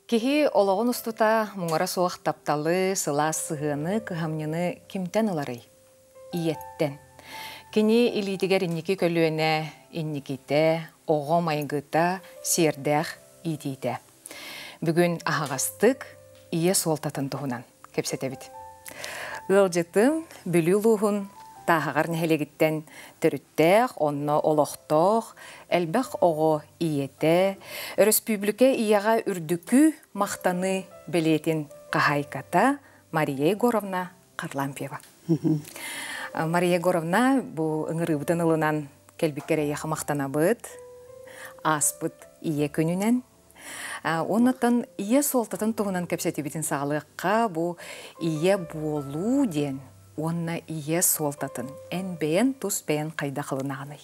Киһи олоҕун устута муҥара суох тапталы, сылаас сыһыаны, кыһамньыны кимтэн ыларый? Ийэттэн. Кини илиитигэр инники көлүөнэ инникитэ, оҕо майгыта, сиэрдээх иитиитэ. Бүгүн аһаҕастык ийэ суолтатын туһунан кэпсэтэбит. Ыалдьытым Бүлүү улууһун Тааһаҕар нэһилиэгиттэн төрүттээх, онно олохтоох, элбэх оҕо ийэтэ, өрөспүүбүлүкэ ийэҕэ үрдүкү махтаныы бэлиэтин хаһаайката Мария Егоровна Харлампьева. Мария Егоровна, бу ыҥырыыбытын ылынан кэлбиккэр эйиэхэ махтанабыт. Ааспыт ийэ күнүнэн. Оннуттан ийэ суолтатын туһунан кэпсэтибитин саҕалыахха, бу ийэ буолуу диэн уонна ийэ суолтатын эн бэйэн тус бэйэн хайдах ылынаҕыный?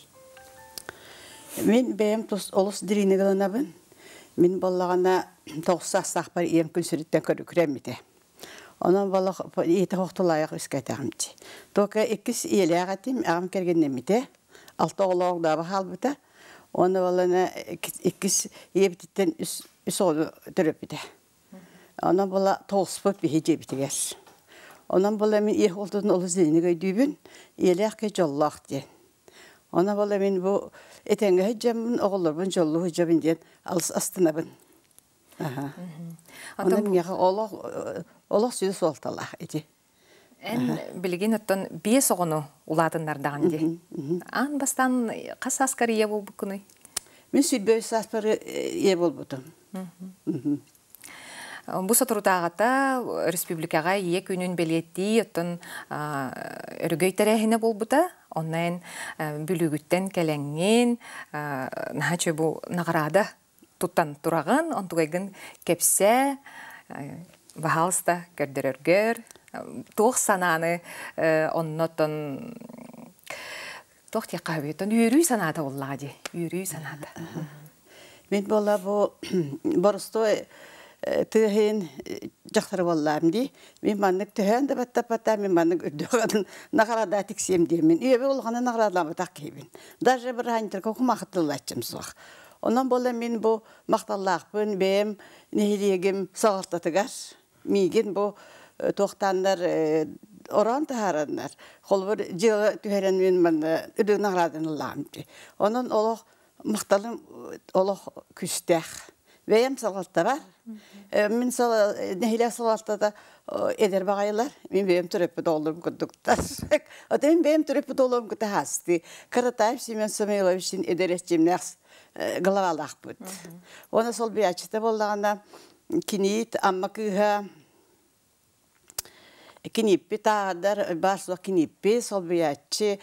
Мин бэйэм тус олус дириҥник ылынабын. Мин буоллаҕына 9 саастаахпар ийэм күн сириттэн көрүкүрэммитэ. Онон балах ийэтэ хохтулаайах үскэтэҕимчи. Только иккис ийэлээх этим, аҕам кэргэннэммитэ. Алта оҕолоох даба хаалбыта. Уонна балана иккис ийэбититтэн үс оҕону төрөппүтэ. Онон була тоҕуспут биһи дьиэбитигэр. Онон була мин ийэ олтутун олус дириҥник өйдүүбүн. Ийэлээх киһи дьоллоох диэн. Онон була мин бу этэҥҥэ сылдьаммын, оҕолорбун дьоллуу сылдьабын диэн алыс астынабын. Онон миэхэ олох олох сүдү суолталаах ити. Эн билигин оттон биэс оҕону улаатыннардаҕын дии. Аан бастаан хас сааскар ийэ буолбуккунуй? Мин 25 сааспар ийэ буолбутум. Бу соторутааҕыта республикаҕа ийэ күнүн бэлиэтии оттон өрөгөй тэрээһинэ буолбута. Онно эн Бүлүүгүттэн кэлэҥҥин, наһаа бу наҕараада туттан тураҕын, онтугайгын кэпсээ, баһаалыста көрдөрөргөр, туох санааны оннотон туох диэххэ сөбүй үөрүү санаата буоллаҕа дии, үөрүү санаата. Мин буолла бу боростуой тыаһын дьахтары буоллаам дии. Мин маннык төһөөн да баттаппата, мин маннык үрдүк наҕараада тиксиэм диэммин. Үйэбэр улахана наҕараадаламматах киһибин. Даже бырааһынньыктарга кумаахыттыллааччым суох. Онон буолла мин бу махталлаахпын бэйэм нэһилиэгим салалтатыгар миигин бу туохтааннар ороон таһаараннар холобур дьыала түһэрэн мин манна үрдүк наҕарааданы ыллаҕым дии. Онон олох махталым олох күүстээх. Бэйэм салалтабар мин нэһилиэк салалтата эдэр баҕайылар мин бэйэм төрөппүт оҕолорум курдуктар. Ото мин бэйэм төрөппүт оҕолорум кытта хаастыы. Каратаев Семен Самойловичин эдэр эрчимнээх главалаахпыт. Уонна сол бияччыта буоллаҕына киниит Амма кыыһа киниппи тааҕардар баар суох киниппи солбуйааччы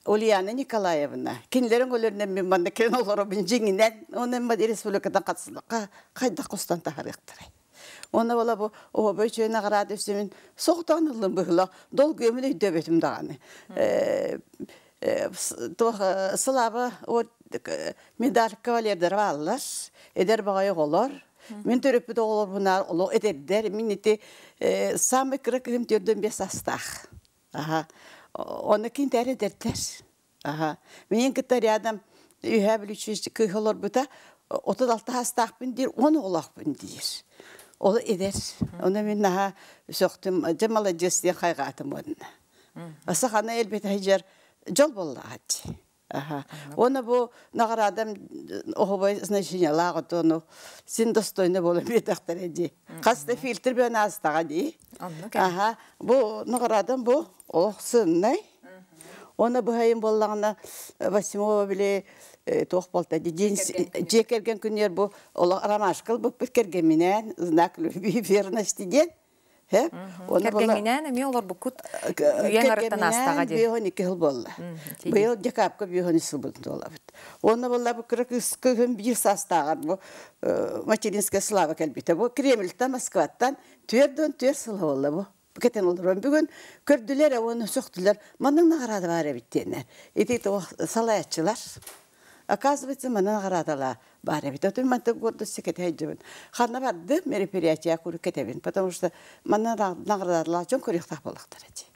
Ульяна Николаевна кинилэрин өлөрүнэн мин манна кэлэн олоробун дьиҥинэн уонна республикадан хатсылыкка хайдах кустан таһарыахтарай. Уонна буола бу оһобой үчүгэй наҕараада үсүмүн соҕотоон ыллым быһыылаах долгуйамын өйдөөбөтүм даҕаны. Туох сылааба медаль кавалердара бааллар, эдэр баҕайы оҕолор. Мин төрөппүт оҕолорбунаар олох эдэрдэр. Мин ити самый кыра кыһым 45 саастаах. Аха. Оны кинтэр эдэрдэр. Аха. Мин кытта рядом үһэ бүлүүчү кыыһ олорбута 36 саастаахпын диир, 10 оҕолоохпун диир. Ол эдэр. Оны мин наһаа сөхтүм, дьэ маладьыас диэн хайҕаатым уонна. Саханы элбэтэ дьэр дьол буоллаҕа. Аха. Уонна бу наҕараадам оһобой значениялаах отону син достойно буола биэтэхтэрэ дии. Хас да фильтр бен аастаҕа дии. Аха. Бу наҕараадам бу олох сыннай. Уонна быһайын буоллаҕына восьмого били туох буолта дьиэ кэргэн күнүгэр бу олох ромашкал быппыт кэргэминээн знак любви верности диэн. Кэргэҥҥинээн эмиэ олорбуккут үйэҥ арыттан аастаҕа дии. 52 сыл буолла. Быйыл декабрьга 53 сылбытын туолабыт. Уонна буолла бу кыра кыыс кыыһым 1 саастааҕар бу материнская слава кэлбитэ. Бу Кремльтан, Москваттан 44 сыл буолла бу. Кэтэн олорон бүгүн көрдүлэр уонна сөхтүлэр. Маннык наҕараада баар эбит диэннэр. Ити салаяччылар. Оказывается, манна наҕараадала баар эбит. Отун мантан гордость кэтэһэйдибин. Ханна барды мероприятие куру кэтэбин, потому что манна наҕараадалаах дьон көрүөхтээх буоллахтар эти.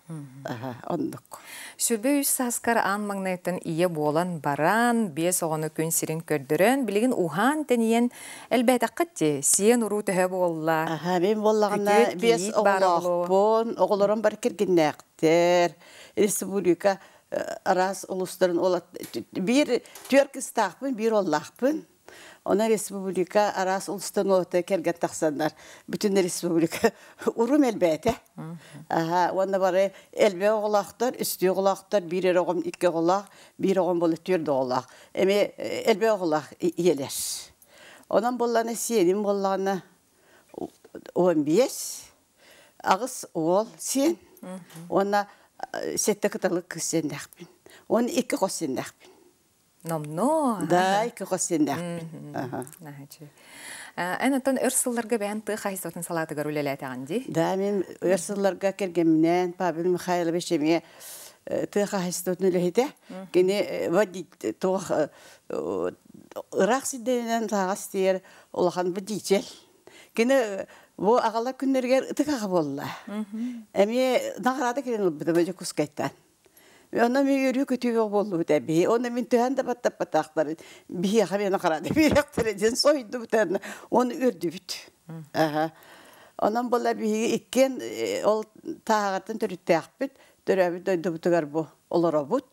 Оннук. Сүрбэ үс сааскар аан маҥнайыттан ийэ буолан баран, биэс оҕону күн сирин көрдөрөн, билигин уһаан тэнийэн элбээтэххит дии, сиэн уруу төһө буолла? Аха, мин буоллаҕына биэс оҕолоохпун, оҕолорум бар кэргэннээхтэр. Республика араас улустарын биир түөрт кыстаахпын, биир уоллаахпын. Онон республика араас улустан уолаттар кэргэн тахсаннар, бүтүн республика урум элбээтэ. Аха, уонна бары элбэх оҕолоохтор, үстүү оҕолоохтор, биир эрэ оҕом икки оҕолоох, биир оҕом буола түөрт оҕолоох. Эмиэ элбэх оҕолоох ийэлэр. Онон буоллаҕына сиэним буоллаҕына 15, аҕыс уол сиэн уонна сэттэ кыталык кыыс сиэннээхпин. Уонна икки хос сиэннээхпин. Номнуо. Да, икки хос сиэннээхпин. Эн оттон өр сылларга бэйэн тыа хаһайыстыбатын салаатыгар үлэлээтэҕин дии? Да, мин өр сылларга кэргэмминээн Павел Михайлович эмиэ тыа хаһайыстыбатын үлэһитэ. Кини водитель туох ыраах сирдэринэн таһаҕас тиийэр улахан водитель. Кини бу аҕалар күннэригэр ытык аҕа буолла. Эмиэ наҕараада кэлэн ылбытым Дьокуускайтан. Онно мин үөрүү-көтүү буоллубут эбии. Онно мин түһэн да баттаппатахтарын биһиэхэ миэнэ хараада биэриэхтэрэ диэн сойдубут Оны үрдүбүт. Онон буолла биһиги иккиэн ол тааҕаттан төрүттээхпит, төрөөбүт дойдубутугар бу олоробут.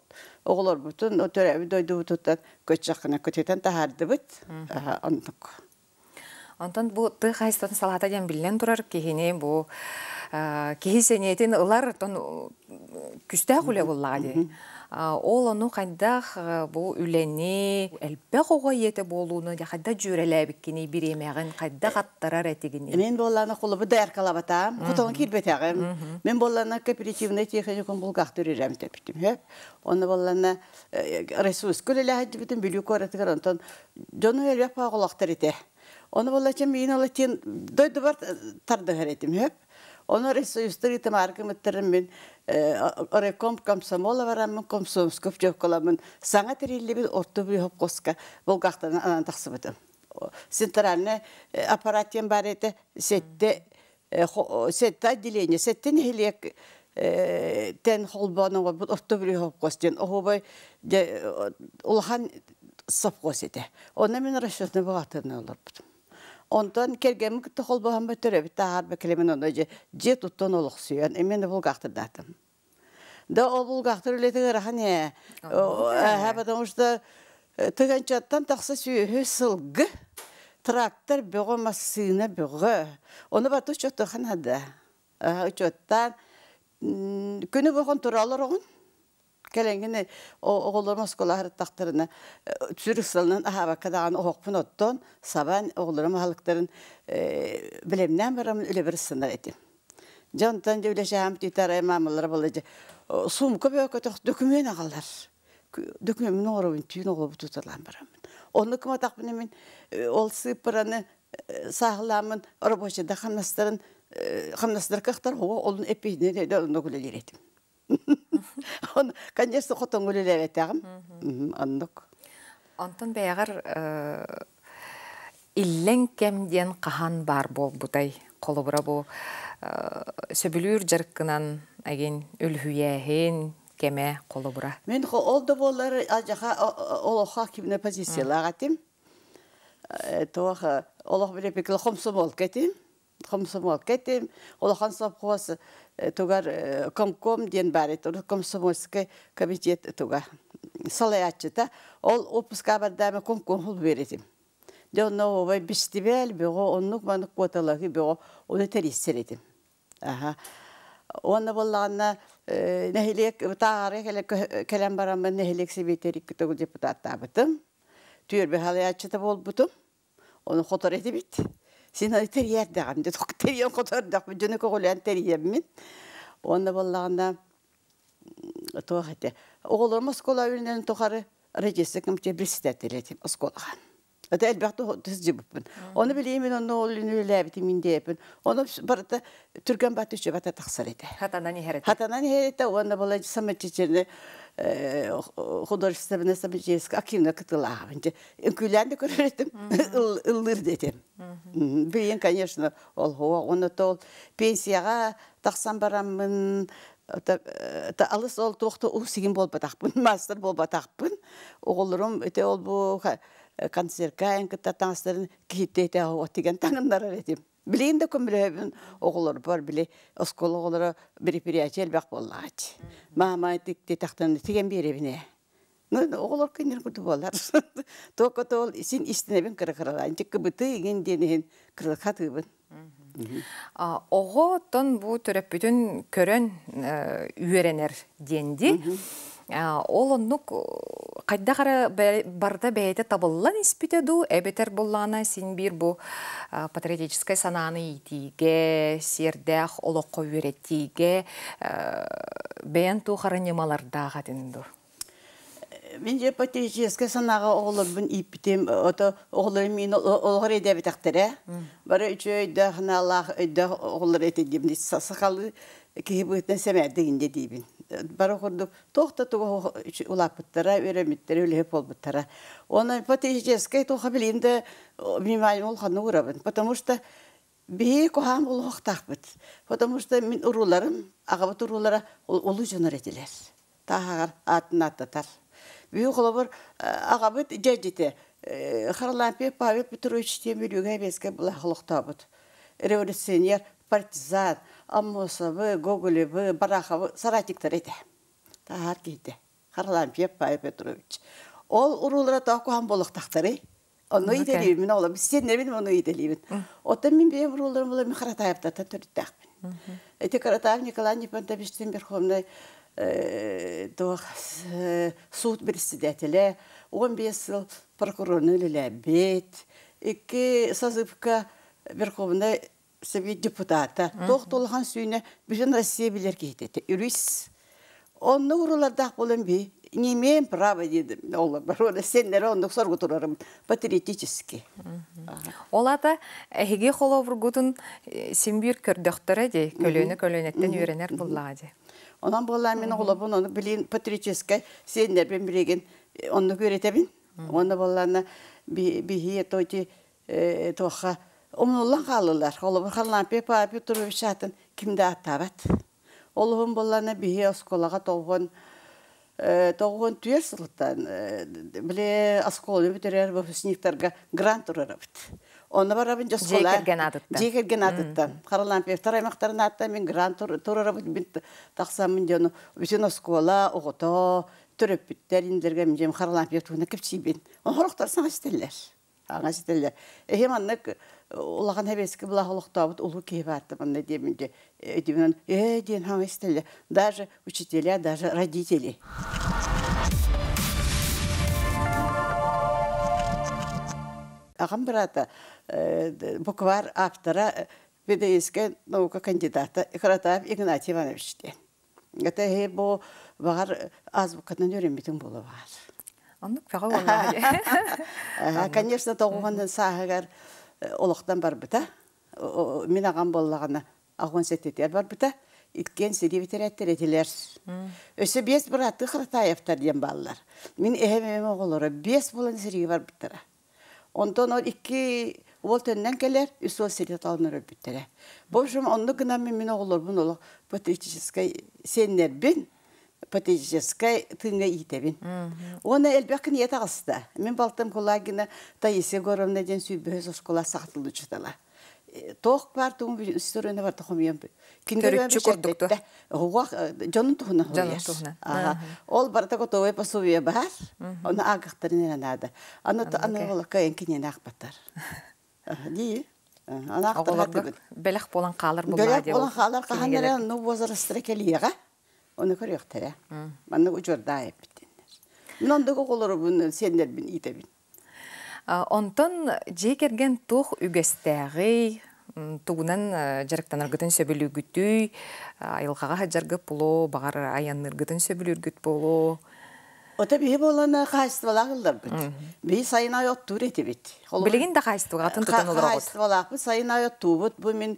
Оҕолорбутун төрөөбүт дойдубутуттан көччөххүнэ көтүтэн таһаардыбыт. Оннук. Онтон бу тыа хаһайыстыбатын салаата диэн биллэн турар киһини бу киһи сэниэтин ылар оттон күстээх үлэ буоллаҕа дии. Ол ону хайдах бу үлэни элбэх оҕо ийэтэ буолууну хайдах дьүөрэлээбиккиний бириэмэҕин хайдах аттарар этигиний? Мин буоллаана холобу дояркалабатаам, хотон киирбэтэҕим. Мин буоллаана кооперативнай техникум булгахтыр ирэм тэпитим. Хөп. Онно буоллаана ресурска үлэлээһидибитин Бүлүү куоратыгар онтон дьону элбэх пааҕолоохтор этэ. Ону буолла миин олатин дойдубар тардыһар этим хөп. Ону ресурстар итимааргымыттарын мин райком комсомола бараммын комсомсков дьокколаммын саҥа тэриллибит орто бүһөп булгахтан анан тахсыбытым. Центральный аппарат диэн бар этэ сетте сетте отделение сетте нэһилиэк тен холбоон оҥорбут орто бүһөп диэн оһуобай улахан совхоз этэ. Онно мин расчетный бухгалтерынан олорбутум. Онтон кэргэммин кытта холбоһон бөттөрөбүт тааһар бэкэлэмин онно дьиэ туттан олохсуйан именно булгахтырдаатым. Да ол булгахтыр үлэтэ ыарахан ээ. Потому что тыганчаттан тахса сүөһү сылгы, трактор бөҕө, массыына бөҕө. Ону баты учуоттахан хада. Учуоттаан күнү бохон туралар оҕун. Кэлэҥҥин оҕолорум оскуола аһарыттахтарына сүр ыксалынан аһаабакка даҕаны оһохпун оттон, сабан оҕолорум аһылыктарын бэлэмнээн бараммын үлэбэр ыстанар этим. Дьэ онтон дьэ үлэшэһэм тиитэ маамалара буолла дьэ сумка бөкөтөх дөкүмүөн аҕалар. Дөкүмүөн оҥоробун түүн оҕолорбут туталаан бараммын. Онну кыматахпына мин ол сыыппараны сааһылааммын рабочайда хамнастарын хамнастар кыахтар олун эппиһинэн онно үлэлиир этим. Он, конечно, хотон үлэлээбэтэҕим. Оннук. Онтон бэйэҕэр иллэҥ кэм диэн хаһан баар буолбутай? Холобура бу сөбүлүүр дьарыккынан агин үлүһүйээһин кэмэ холобура. Мин ол да буоллар ажаха олохха кимне позициялаах этим. Туох олох билепикл хомсомолка этим. Комсомолка этим. Улахан совхоз тугар комком диэн баар этэ. Комсомольскай комитет туга салайааччыта. Ол отпуска бардаама комком хул беретим. Дьэ онно обай бистибэл бөҕө оннук маннык куоталаһыы бөҕө ону тэрийсэр этим. Аха. Уонна буоллаҕына нэһилиэк тааҕары кэлэн бараммын нэһилиэк сэбиэтэр икки төгүл депутаттаабытым. Түөрбэ салайааччыта буолбутум. Ону хотор этибит. Син тэрийэрдэҕим дьэ тэрийэн хотордохпун дьону көҕүлээн тэрийэммин. Уонна буоллаҕына туох этэ оҕолорум оскуола үлэнэн тухары радиация комитет председателэ этим оскуолаҕа. Это элбэх сылдьыбыппын. Ону билиим онно ол үлэлээбитим мин диэпин. Ону барыта түргэн бат үчүбата тахсар этэ. Хатанан иһэр этэ. Хатанан иһэр этэ уонна была самочечерне художественная самочеческая активно кытылаабын. Үҥкүүлээн да көрөр этим, ыллыыр да этим. Билигин, конечно, ол хуа. Онно ол пенсияҕа тахсан бараммын. Алыс ол туохта уһусигин буолбатахпын, мастер буолбатахпын. Оҕолорум ити ол бу концертка эн кытта таҥастарын киһиттиэтэ тигэн таҥыннарар этим. Билигин да көмөлөһөбүн оҕолорбор, били оскуола оҕолоро мероприятие элбэх буоллаҕач. Маама тиктиэтэхтэн тигэн биэрэбин ээ. Ну, оҕолор кинилэр курдук буолар. Только то син истинэбин кыра-кыралаан кыбыты игин диэн иһин кырылхатыыбын. Оҕо оттон бу төрөппүтүн көрөн үөрэнэр диэн дии. Ол оннук хайдах эрэ барыта бэйэтэ табыллан испитэ дуу, эбэтэр буллаҕына син биир бу патриотическай санааны иитиигэ, сиэрдээх олоххо үөрэтиигэ бэйэн туох эрэ ньымалардаах этин дуу? Мин дьэ патриотическай санааҕа оҕолорбун ииппитим, ото оҕолорум миин олоҕор өйдөөбүтэхтэрэ. Бары үчүгэй өйдөөх санаалаах өйдөөх оҕолор этэ диибин. Сахалыы киһи быһыытынан сэмээрдик инде диибин. Бары курдук туох да тугу улааппыттара, үөрэммиттэрэ, үлэһит буолбуттара. Онон патриотическай туохха билигин да внимание улаханнык уурабын. Потому что биһиги куһаҕан буолуохтаахпыт. Потому что мин урууларым, аҕабыт уруулара улуу дьоннор этилэр. Тааһаҕар аатын ааттатар. Биһиги холобур аҕабыт дьэдьитэ Харлампьев Павел Петрович диэн Бүлүүгэ эбиэскэ былаах олохтообут. Революционер, партизан, Аммосовы, Гоголевы, Бараховы соратниктар этэ. Тааһар киһитэ. Харлампьев Павел Петрович. Ол уруулара тоох куһаҕан буолуохтаахтарый? Онно идэлиибин, мин оҕолорбун сиэннэрбин ону идэлиибин. Оттон мин бэйэм урууларым була мин Харатаевтартан төрүттээхпин. Ити Каратаев Николай Нифонтовичтыын Верховнай туох суут председателэ, 15 сыл прокурорунан үлэлээбит, икки созывка Верховнай Совет депутата, туох да улахан сүүнэ бүтүн Россия билэр киһитэ юрист. Онно уруулардаах буолан би не имеем права диэдим олор сеннere оннук соргу турарым патриотически. Ол ата эһиги холобургутун син биир көрдөхтөрө дии, көлүөнэ көлүөнэттэн үөрэнэр буллаҕа дии. Онон буоллаа мин оҕолорбун ону билин патриотическай сиэннэрбин билигин оннук үөрэтэбин. Уонна буоллаана биһи тоти туохха умнуллан хааллылар. Холобур Харлампий Павел Петрович аатын ким да ааттаабат. Ол уһун буоллаана биһи оскуолаҕа 94 сылтан били оскуоланы бүтэрэр выпускниктарга грант турарабыт. Онно барабын Дьиэ оскуола кэргэн аатыттан. Дьиэ кэргэн аатыттан. Харлампьевтар аймактарын ааттан мин грант турарабыт мин тахсаммын дьону бүтүн оскуола оҕото төрөппүттэр индерге мин дьиэм Харлампьев туһунан кэпсиибин. Оһорохтор саҥа истэллэр. Аҥа ситэллэр. Эһи маннык улахан хэбиэски былаах олохтообут улуу киһи баарта манна диэмин диэн ээ диэн хаҥа истэллэр. Даже учителя, даже родители. Аҕам быраата букварь автора, педагогическай наука кандидата Каратаев Игнатий Иванович диэн. Это эһи бу баҕар азбукатынан үөрэммитиҥ буолуо баҕар. Оннук бөҕө буоллаҕа дии. Конечно, тоҕуһунан сааһыгар олохтон барбыта. Мин аҕам буоллаҕына аҕуон сэттэтигэр барбыта. Иккиэн сэрии бэтэрээттэр этилэр. Өссө биэс бырааттыы Харатаевтар диэн бааллар. Мин эһэм эбэм оҕолоро биэс буолан сэриигэ барбыттара. Онтон ол икки уол төннөн кэлэр, үс уол сиргэ талан өлбүттэрэ. В общем, оннук гынан мин оҕолорбун олох патриотическай сиэннэрбин патриотическай тыыҥҥа иитэбин. Уонна элбэх кинигэ таҕыста. Мин балтым Кулагина Таисия Егоровна диэн сүүрбэһис оскуола саха тылын учуутала. Туох баар тугун историяны барыта хомуйан Төрүччү курдук дуо? Уох дьонун туһунан Дьонун туһунан. Ол барыта готовый пособие баар. Ону аагахтарын эрэ наада. Аны аны олокко эн киниэни аахпаттар. Дии. Аны Оҕолорго бэлэх буолан хаалар буллаа Бэлэх буолан хаалар хаһан эрэ онну возрастара кэлиэҕэ. Ону көрүөхтэрэ. Маннык удьуордаа эппиттиннэр. Мин ондук оҕолорубун сиэннэрбин иитэбин. Онтон дьиэ кэргэн туох үгэстээҕий, тугунан дьарыктанаргытын сөбүлүүгүтүй, айылҕаҕа сылдьаргыт буолуо, баҕар айанныыргытын сөбүлүүргүт буолуо? Ото биһи буолан хаһаайыстыбалаах ылларбыт. Биһи сайын аайы оттуур этибит. Билигин да хаһаайыстыбаҕытын тутан олороҕут? Хаһаайыстыбалаахпыт, сайын аайы оттуубут. Бу мин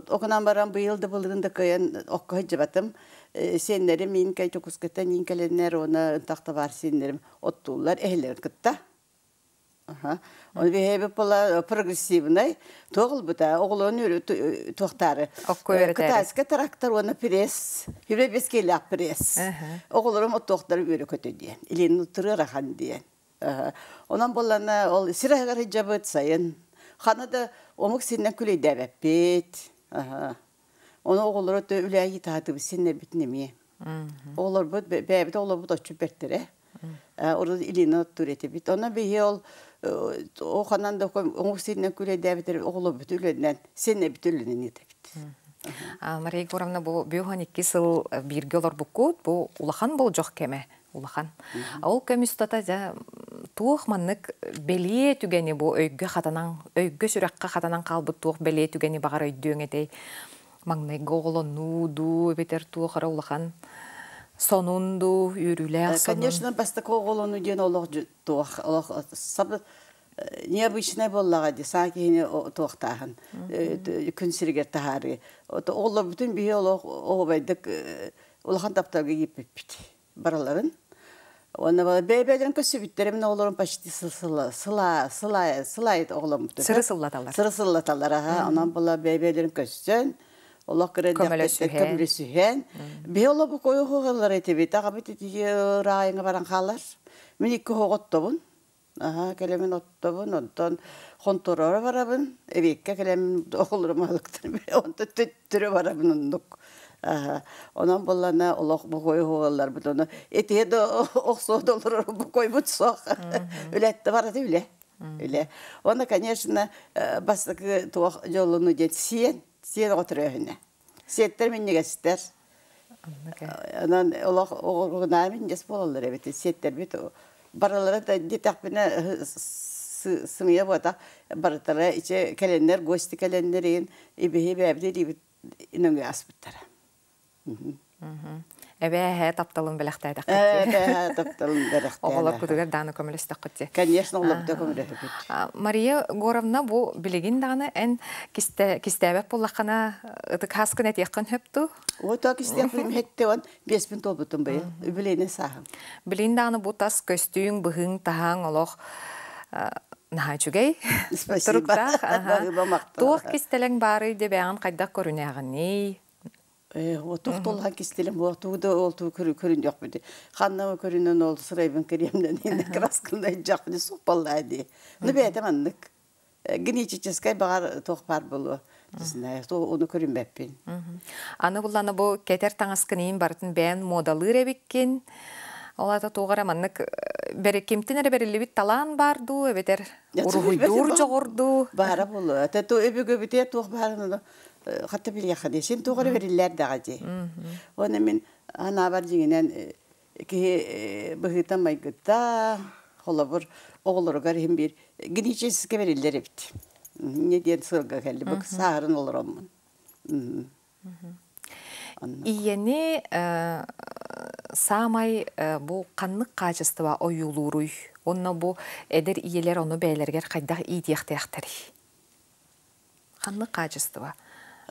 окунан баран быйыл да былырын да кыайан окко сылдьыбатым. Сиэннэрим миин кэй Дьокуускайтан иин кэлэннэр уонна ынтах табаар сиэннэрим оттууллар эһэлэрин кытта. Оны биһиэбит була прогрессивный туох ылбыта оҕолорун туохтаары Окко үөрэтээри. Кытайскай трактор уонна пресс хүбэ бескелях пресс оҕолорум оттуохтары үөрэ көтө диэн илин турыарахан диэн. Онон боллана ол сирэһигэр хыдьабыт сайын хана да омук синнен күлэйдээбэппит. Оны оҕолоро тө үлээйи таатыбыт синнербитин эмиэ. Оҕолорбут бэйэбит оҕолорбут оччу бэртэрэ. Урут илиини оттуур этибит. Онон биһи ол о ханан да оҥук сиринэн күлэйдээбитер оҕолорбут үлэнэн синнэбит үлэнэн итэбит. Мария Егоровна, бу 52 сыл бииргэ олорбуккут, бу улахан болдьох кэмэ, улахан. Ол кэм устата дьэ туох маннык бэлиэ түгэни бу өйгө хатанан, өйгө сүрэххэ хатанан хаалбыт туох бэлиэ түгэни баҕар өйдүөҥ этэй? Маҥнайгы оҕолонуу дуу, эбэтэр туох эрэ улахан сонун дуу, үөрүүлээх сонун? Конечно, бастакы оҕолону диэн олох туох олох саб необычный буоллаҕа дии саа киһини туохтааһын күн сиригэр таһаарыы. Оҕолорбутун биһи олох оҕобайдык улахан тапталга ииппиппит бараларын. Уонна бэйэ-бэйэлэрин көрсүбүттэрэ мин оҕолорум почти сыла сыла сылайыт оҕоломмут. Сыры сыллаталар. Сыры сыллаталар аха. Онон була бэйэ-бэйэлэрин көрсөн олох Көмөлөсүһэн. көмөлөсүһэн. Биһи олобу койу хоҕаллар этибит. Аҕабыт ити ырайыңа баран хаалар. Мин икки хоҕоттобун. Аха, кэлэмин оттобун, онтон хонтороро барабын, эбиэккэ кэлэмин оҕолорум аһылыктарын онтон төттөрү барабын оннук. Аха, онон буллана олох бокой оһуолларбыт ону этиһэ да охсуо да олорор бокойбут суох. Үлэтте барата үлэ. Үлэ. Оны, конечно, бастакы туох дьолуну диэн сиэн, сиэн оҕо төрөөһүнэ. Сиэттэр минньигэстэр. Онон олох оҕуругунаа минньигэс буолаллар эбит. Сиэттэрбит барылара да диэтэхпинэ сымыйа буотах барытара иче кэлэннэр гости кэлэннэр ибиһи бэбит илиибит нөҥүө аспыттара. Эбээ тапталын бэлэхтээтэххит. Эбээ тапталын бэлэхтээтэххит. Оҕолор кутугар дааны көмөлөстөххүт. Конечно, оҕолорбута көмөлөһөбүт. Мария Егоровна, бу билигин даҕаны эн кистээбэт буоллаххына ытык хаскын этиэххин хөпту? Ото кистиэхпин хетте он беспин толбутум быйыл. Үбүлейне сааһым. Билин даҕаны бу тас көстүүҥ, быһыҥ, таһаң олох наһаа үчүгэй. Спасибо. Туох кистэлэҥ баарый дебэҕин хайдах көрүнээҕиний? Туох толхан кистелем бу туу да ол туу көрүн жокпут. Ханна көрүнөн ол сырайбын кириэмнен инне краскында жакпы суппаллаа ди. Ну бэйэтем аннык. Генетическай багар туох бар болу. Знаю, то оны көрүнбэппин. Аны булланы бу кетер таҥаскын иин барытын бэйэн модалыыр эбиккин. Ол ата туоҕара маннык берекимтин эрэ бериллибит талаан бар дуу, эбэтэр уруһуйдуур дьоҕурдуу. Баара болу. Ата ту өбүгөбүтэ туох баарын хатта билиэхэ син туоҕара бериллэр даҕа дии. Оны мин анаабар дьиҥинэн киһи быһыыта майгыта холобур оҕолоругар иһин биир генетически бериллэр эбит. Не диэн сылга кэлли бу саарын олороммун. Ийэни саамай бу ханнык качество ойуулууруй? Онно бу эдэр ийэлэр ону бэйэлэригэр хайдах иитиэхтээхтэрий? Ханнык качество?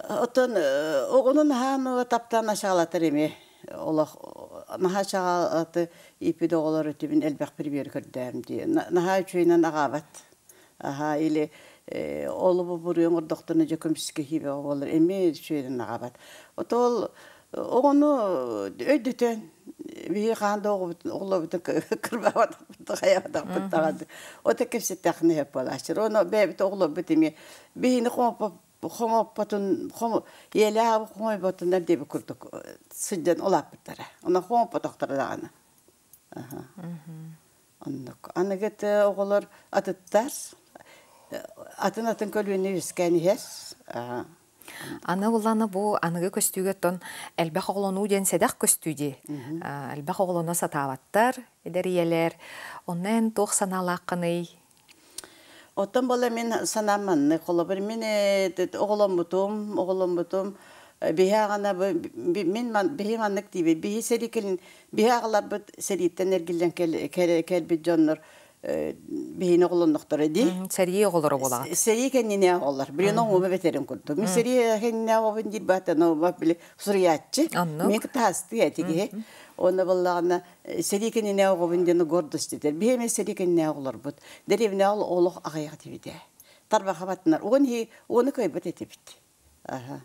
Оттон оҕону наһаа таптаан ашаалатар эми олох наһаа чаҕааты ииппит оҕолор өтүбүн элбэх пример көрдөм дии. Наһаа үчүгүйнэн аҕаабат. Аха или олубу буруйун ордохтону жө көмүскэ хибе оҕолор эми үчүгүйнэн аҕаабат. Отол оҕону өйдөтөн биһи хаан да оҕолорбутун кырбаабатахпыт хаябатахпыт даҕаны. Ота кэпсэттэххинэ сөп буолааччы. Ону бэйэбит оҕолорбут эми биһини хомоппотун ийэлээх хомойботунар диэби курдук сылдьан улааппыттара. Онон хомоппотохторо даҕаны. Оннук. Аныгыт оҕолор атыттар атын-атын көлүөнэ үөскээн иһэр. Аны улланы бу аныгы көстүүгэ оттон элбэх оҕолонуу диэн сэдэх көстүү дии. Элбэх оҕолоно сатаабаттар, эдэр ийэлэр. Онно эн туох санаалааххыный? Оттон бола мин санаам маннык. Холобур мин оҕоломмутум, оҕоломмутум биһи аҕана мин биһи маннык диибит. Биһи сэрии кэлин биһи аҕаларбыт сэрииттэн эргиллэн кэлбит дьоннор Биһини оҕолоннохторо дии. Сэрии оҕолоро буолаҕыт. Сэрии кэннинэ оҕолор. Билин оҥума бэтерин курдук. Мин сэрии кэннинэ оҕобун диир баатан оҕома били суруйааччы. Мен кытаастыы этиги. Онно боллаҕына сэрии кэннинэ оҕобун диэн гордость этэр. Биһи эмэ сэрии кэннинэ оҕолорбут. Дэриэбинэ ол олох аҕыйах этибитэ. Тарбаха баттынар. Уон хи уону кыайбат этибит. Аха.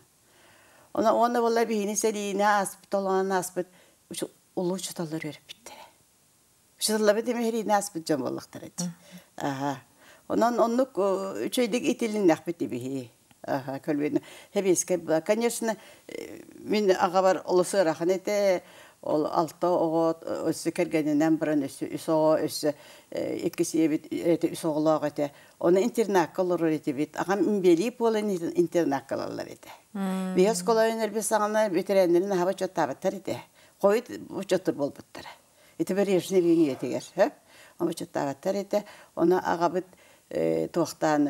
Она уонна болла биһини сэриини ааспыт, олоон ааспыт улуу учууталлар үөрэппиттэрэ. Учууталларбыт эмэһириини ааспыт дьон буоллахтара дии. Аха. Онон оннук үчүгэйдик итилиннэхпит ибиһи. Аха, көлүөнэ. Хэбиэскэ была. Конечно, мин аҕабар олус ыарахан этэ. Ол алта оҕо өссө кэргэнинэн баран өссө үс оҕо, өссө иккис ийэбит үс оҕолоох этэ. Оны интернакка олорор этибит. Аҕам имбиэлии буолан интернакка ылаллар этэ. Биһи оскуола өнөрбүт саҕана ветераннарын аһаба учуоттаабаттар этэ. Хойут учуоттур буолбуттара. Ити Брежнев үйэтигэр сөп. Учуоттаабаттар этэ. Ону аҕабыт туохтаан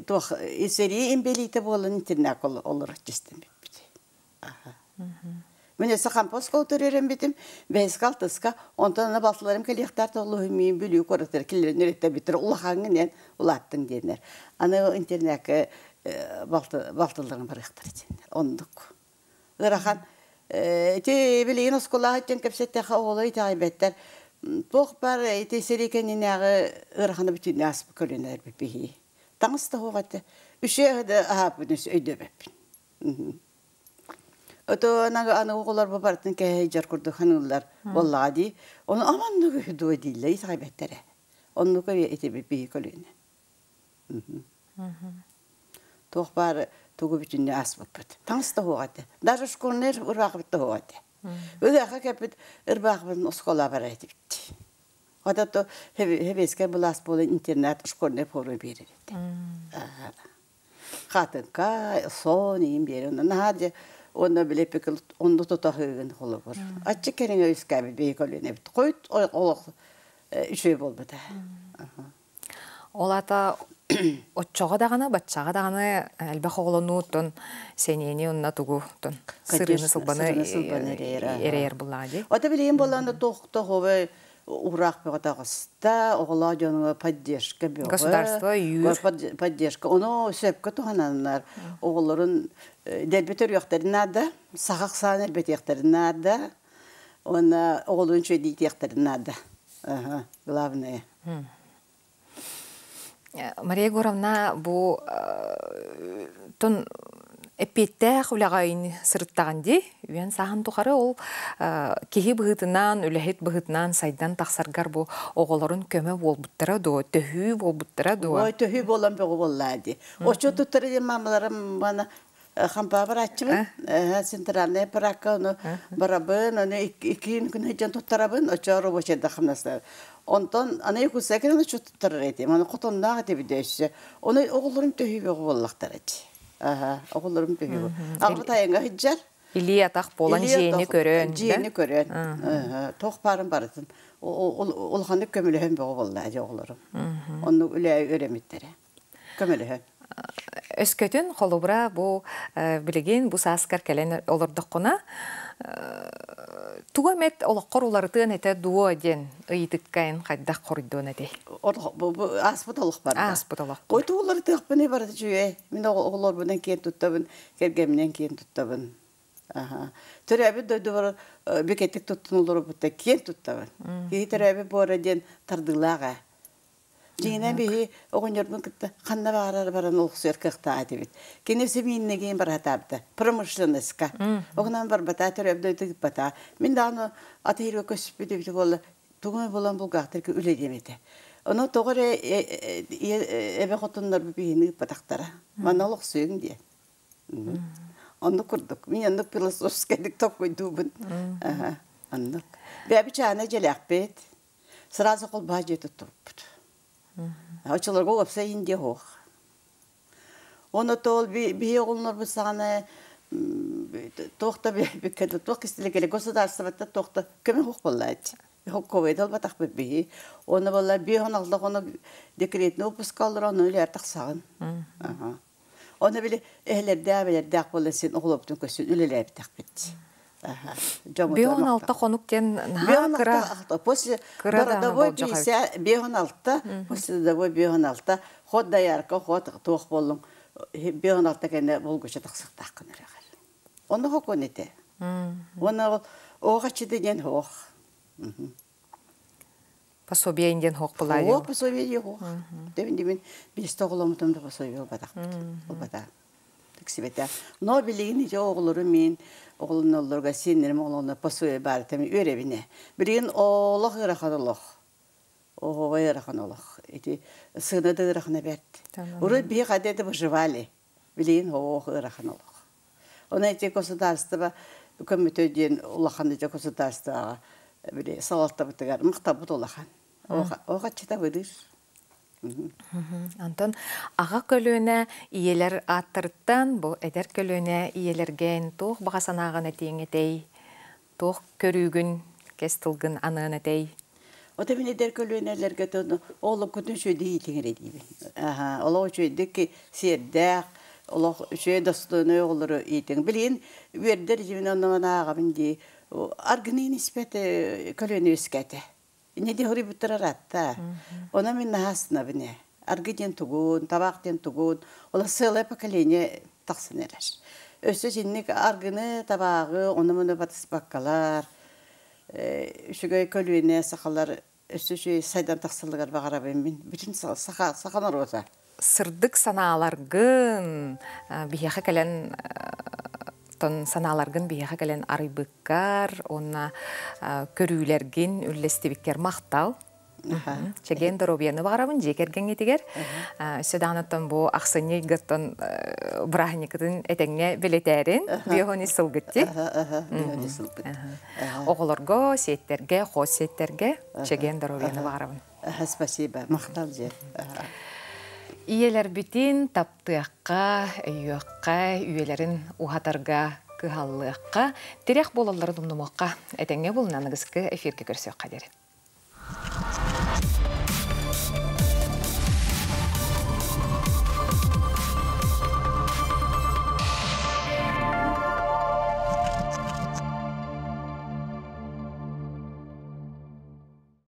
туох сэрии имбиэлиитэ буолан интернакка олорор чистэн бүппүт. Мин өссө хампос төрүөрэммитим, бэһискэ алтыска, онтон аны балтыларым кэлиэхтээх толлуһум Бүлүү куоратыгар киллэрэн үөрэттэрбиттэр улахаҥҥын эн улааттыҥ диэннэр. Аны интернакка балтыларым барыахтара диэннэр. Оннук. Ыарахан. Ити билигин оскуолаҕа итин кэпсэттэххэ оҕолор итэҕэйбэттэр. Туох баар ити сэрии кэннинээҕи ыараханы бүтүннүү ааспыт көлүөнэлэрбит биһии. Таҥас да суох этэ. Үчүгэй да аһааппын өйдөөбөппүн. Ото аны оҕолор бу барытын кэһэйдьэр курдук ханыыллар буоллаҕа дии. Ону аманнык үһү дуо дииллэр итэҕэйбэттэрэ. Оннук ити биһи көлүөнэ. Туох баар тугу бүтүннүү ааспыппыт. Таҥас да суох этэ. Даже школьный ырбаахыбыт да суох этэ. Ыһыахха кэлбит ырбаахыбытын оскуола барар этибит. Ота то хэбиэскэй былаас буолан интернат школьный форма биэрэр этэ. Хатыҥка, сон иин биэрэн наһаа дьэ уонна били онно тутаһыыгын холобур. Аччык кэриҥэ үскээбит биһи көлүөнэбит. Хойут олох үчүгэй буолбута. Ол аата оччоҕо даҕаны, баччаҕа даҕаны элбэх оҕолонууттан сэниэни уонна тугу сырыыны сылбаны эрэйэр буллаҕа дии. Ото билигин буоллаҕына туох тоҕобой ураах бөҕө таҕыста, оҕолоох дьоҥҥо поддержка бөҕө. Государство өйүүр. Поддержка. Ону сөпкө туһананнар оҕолорун дэлби төрүөхтэрин наада, саха ахсаан элбэтиэхтэрин наада, уонна оҕолорун үчүгэйдиитиэхтэрин наада. Главное. Мария Егоровна бу тон эппиэттээх үлэҕэ сырыттаҕын дии. Үйэн сааһын тухары ол киһи быһыытынан, үлэһит быһыытынан сайдан тахсаргар бу оҕолорун көмө буолбуттара дуо, төһүү буолбуттара дуо? Ой, төһүү буолан бөҕө буоллаа дии. Оччо туттара диэн маамаларым мана хампаа барааччыбын. Центральная параакка ону барабын, ону иккиин күн сылдьан туттарабын, оччо рабочайда хамнастар. Онтон аны Якутскай кэлэн оччо туттарар этим. Аны хотонноох этибит өссө. Ону оҕолорум төһүү бөҕө буоллахтар эти. Аха, оҕолорум төһүү. Аҕабыт айаҥҥа сылдьар. Илии атах буолан дьиэни көрөн. Дьиэни көрөн. Туох баарын барытын. Улаханнык көмөлөһөн бөҕө буолла дьэ оҕолорум. Оннук үлэ өрөмүттэрэ. Көмөлөһөн. Өскөтүн холобура бу билигин бу сааскар кэлэн олордоххуна тугу эмэт олоххор уларытыан этэ дуо диэн ыйытыкка эн хайдах хоруйдуон этэй? Ааспыт олох бар. Ааспыт олох. Ой тугу уларытыахпыный барыта үчүгэй. Мин оҕолорбунан киэн туттабын, кэргэмминэн киэн туттабын. Төрөөбүт дойдубар бикэтик туттун олоробутта киэн туттабын. Киһи төрөөбүт буора диэн тардыылаах ээ. Дьиҥинэн биһи оҕонньорбун кытта ханна баҕарар баран олохсуйар кыахтаах этибит. Кини сибииннэгиин баратаабыта промышленноска. Оҕунан барбата, төрөөбүт дойду ыыппата. Мин даҕаны атыырга көспүт эбит буолла, тугу эмэ булан булгаахтарга үлэлиэм этэ. Ону тоҕо эрэ эбэ хотуннарбыт биһини ыыппатахтара. Манна олохсуйуҥ диэн. Оннук курдук. Мин оннук философскайдык толкуйдуубун. Оннук. Бэйэбит чаана дьиэлээхпит. Сразу холбоһо дьиэ туттубуппут. Оччолорго уопсай Индия суох. Оны тоол биһи оҕолорбут саҕана туох да билбиккэ туох кистэлэ государствота туох да көмө суох буоллааччы. Хокковайда албатахпыт биһи. Оны буолла биһон алда ону декретный отпуска олорон ону үлээр тахсаҕын. Оны били эһэлэрдээх эбэлэрдээх буолан син оҕолорбутун көссүн үлэлээбитэхпит. Бион алта хонук диэн наһаа кыра. После родовой бион алта, после родовой бион алта, хот доярка, хот туох боллуҥ, бион алта кэннэ булгуччу тахсыктааххын эрэгэр. Онно хокуон этэ. Уонна оҕаччыты диэн хоох. Пособие диэн хоох булаа. Хоох пособие диэн хоох. Дебин дебин биэстэ оҕоломутум да пособие ылбатахпыт. Ылбата. Тиксибэтэ. Но билигин ити оҕолору мин оҕолоноллорго сиэннэрим оҕолонно пособие баар теми үөрэбинэ. Билигин олох ыарахан олох. Оҕоҕо ыарахан олох. Ити сыана да ыарахана бэрт. Урут биһи хайда это выживали. Билигин оҕо ыарахан олох. Онон ити государство көмөтө диэн улахан ити государствоҕа били салалтабытыгар махталбыт улахан. Оҕаччыта быдыр. Антон аҕа көлүөнэ ийэлэр ааттарыттан бу эдэр көлүөнэ ийэлэргэн туох баҕа санааҕын этиэҥ этэй? Туох көрүүгүн, кэс тылгын аныан этэй? Ото мин эдэр көлүөнэлэргэ олохкутун үчүгэйдик иитиҥ диибин. Олох үчүгэйдик сиэрдээх, олох үчүгэй достойнай оҕолору иитиҥ. Билигин үөрдэр дьибин онно ааҕабын дии. Аргыныын испэт көлүөнэ үөскээтэ. Инньэ дии хоруйбуттар араатта. Онон мин наһаа астынабын ээ. Аргы диэн тугун, табаах диэн тугун, ол сыалай поколение тахсан эрэр. Өссө итинник аргыны, табааҕы, ону-муну батыспаккалар, үчүгэй көлүөнэ сахалар өссө үчүгэй сайдан тахсалларыгар баҕарабын мин. Бүтүн саха, саха норуота. Сырдык санааларгын биһиэхэ кэлэн тон санааларгын биһиэхэ кэлэн арыйбыккар уонна көрүүлэргин үллэстибиккэр махтал. Чэгиэн доруобуйаны баҕарабын дьиэ кэргэҥҥитигэр. Өссө даҕаныттан бу ахсынньы ыйгыттан бырааһынньыкытын этэҥҥэ бэлэтээрин биоһон ис сылгытти. Оҕолорго, сиэттэргэ, хос сиэттэргэ чэгиэн доруобуйаны баҕарабын. Спасибо. Махтал дьиэ. Ийэлэрбитин таптыахха, өйүөххэ, үйэлэрин уһатарга кыһаллыахха, тирэх буолалларын умнумуохха. Этэҥҥэ булунан аныгыскы эфиргэ көрсүөххэ диэри.